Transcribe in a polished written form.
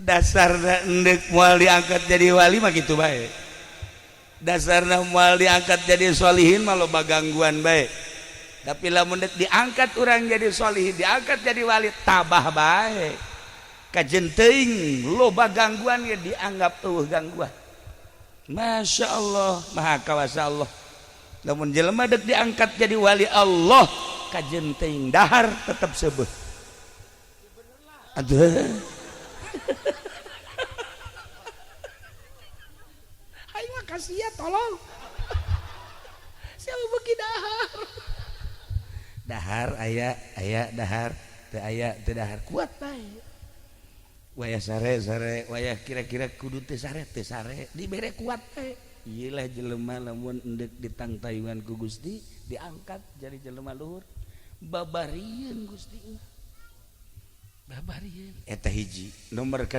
Dasar endek moal diangkat jadi wali mah kitu bae. Dasarna moal diangkat jadi solihin mah loba gangguan bae. Tapi lamun dek diangkat urang jadi solihin, diangkat jadi wali, tabah bae. Kajen teuing loba gangguan ge dianggap eueuh gangguan. Masya Allah, maha kawasa Allah. Lamun jelema dek diangkat jadi wali Allah, kajen teuing dahar tetep seubeuh. Aduh. Aing mah kasihan, tolong. Siapa beuki dahar? Dahar aya, aya dahar, teu aya teu dahar, kuat bae. Wayah sare sare, wayah kira-kira kudu teu sare, dibere kuat bae. Ieu lah jelema lamun endek ditangtayungan ku Gusti, diangkat jadi jelema luhur. Babarieun Gusti. Babarieun. Eta hiji. Nomor